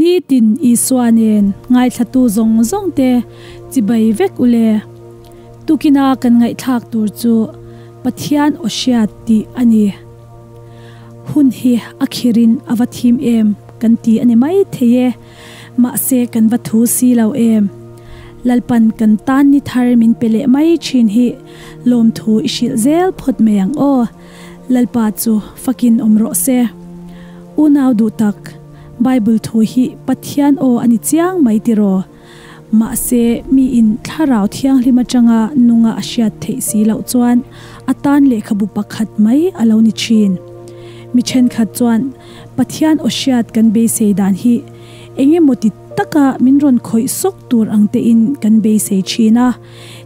Nitin Isua nen ngaithlatu zawng zawng te chibai vek ule. Tukina kan ngaihthlak tur chu Pathian aw hriat tih a ni. Hun hi a khirin a va thim em kan ti a ni mai thei e, mahse kan va thu si lo em. Lalpan kan tan ni thar min pe leh mai thin hi lawmthu i hrilh zel phawt mai ang aw. Lalpa chu fakin awm rawh se. Unau duh tak, Bible thu hi Pathian aw a ni chiang mai tiraw? Mahse, miin Thlarau Thianghlim atanga nunga a hriat theih si loh chuan a tan lehkhabu pakhat mai a lo ni thin. Mi thenkhat chuan Pathian aw hriat kan beisei dan hi eng emaw ti taka min rawn khawih sawk tur ang tein kan beisei thin a,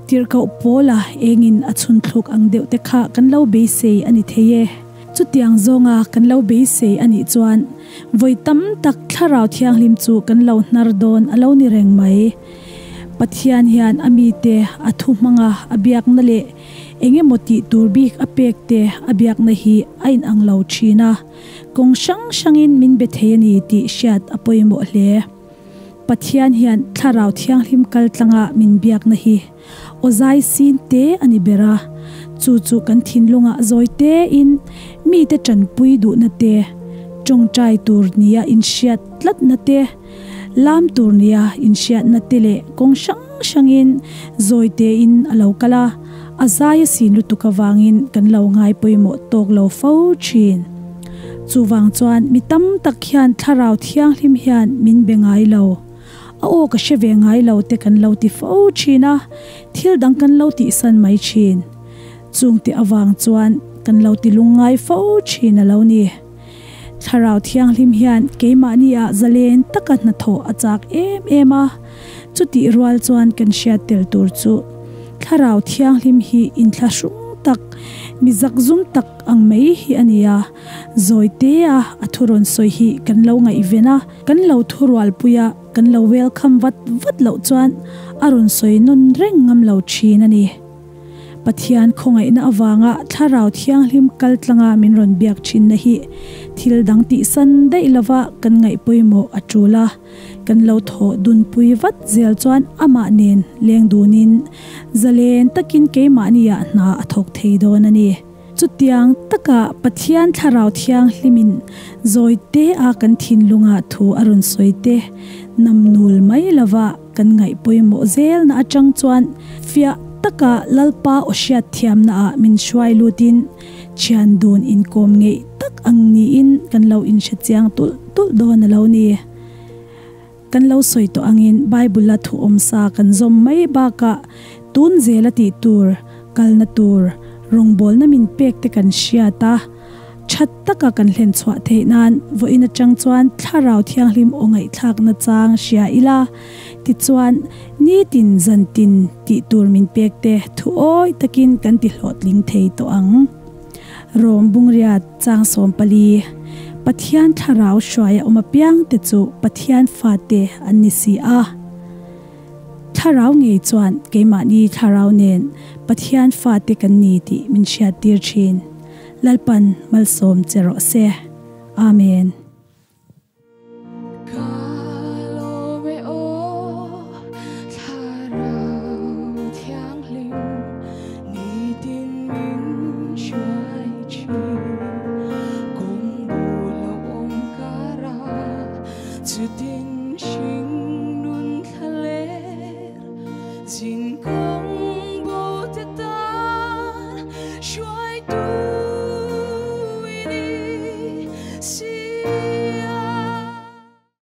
tirhkoh pawla engin a chhun thluk ang deuh te kha kan lo beisei a ni thei e. Chutiang zawnga kan lo beisei a nih chuan vawi tam tak Thlarau Thianghlim chu kan lo hnar dawn a lo ni reng mai. Pathian hian a mite a thu hmanga a biakna leh eng emaw tih tur bik a pek te a biakna hi a inang lo thin a, kawng hrang hrangin min be thei a ni tih hriat a pawimawh hle. Pathian hian Thlarau Thianghlim kal tlanga min biakna hi aw zai sin te a ni ber a, chu chu kan thinlungah zawi tein mite tanpui duhna te, tawngtai tur nia inhriat tlatna te, lam tur nia inhriatna te leh kawng hrang hrangin zawi tein a lo kal a, a zai a sin lutuk avangin kan lo ngai pawimawh tawk lo fo thin. Chuvang chuan mi tam tak hian Thlarau Thianghlim hian min be ngai lo. A aw ka hre ve ngai lo te kan lo ti fo thin a, thil dang kan lo tihsan mai thin. Chungte avang chuan kan lo ti lungngai fo thin a lo ni. Thlarau Thianghlim hian keimahni ah zalen taka hnathawh a chak em em a, chutih rual chuan kan hriat tel tur chu Thlarau Thianghlim hi inthlahrung tak, mi zakzum tak ang mai hi a ni a, zawi tea a thu rawn sawi hi kan lo ngaihven a, kan lo thurualpui a, kan lo welcome vat vat loh chuan a rawn sawi nawn reng ngam lo thin a ni. Pathian khawngaihna avanga Thlarau Thianghlim kal tlanga min rawn biak thinna hi thil dang tihsan daih lova kan ngaih pawimawh a tul a, kan lo thawh dunpui vat zel chuan amah nen leng dunin zalen takin keimahniah hna a thawk thei dawn a ni. Chutiang taka Pathian Thlarau Thianghlimin zawi te a kan thinlunga thu a rawn sawi te namnul mai lova kan ngaih pawimawh zelna atang chuan fiah taka Lalpa aw hriat thiamnaah min hruai lutin thian dun inkawm ngeih tak ang niin kan lo inhre chiang tulh tulh dawn a lo ni. Kan lo sawi tawh angin Bible-a thu awmsa kan zawm mai bakah tun zela tih tur, kalna tur, rawngbawlna min pek te kan hriat a, that taka kan hlen chhuah theih nan vawiin atang chuan Thlarau Thianghlim aw ngaihthlakna chang hria ila, tichuan nitin zantin tih tur min pek te thu awi takin kan ti hlawhtling thei tawh ang. Rom Bungriat chang 14, Pathian Thlarau hruaia awm apiang te chu Pathian fate an ni si a. Thlarau ngei chuan keimahni thlarau nen Pathian fate kan ni tih min hriattir thin. Lalpan malsawm che rawh se. Amen. Chutin hring nun thlaler zin kawng.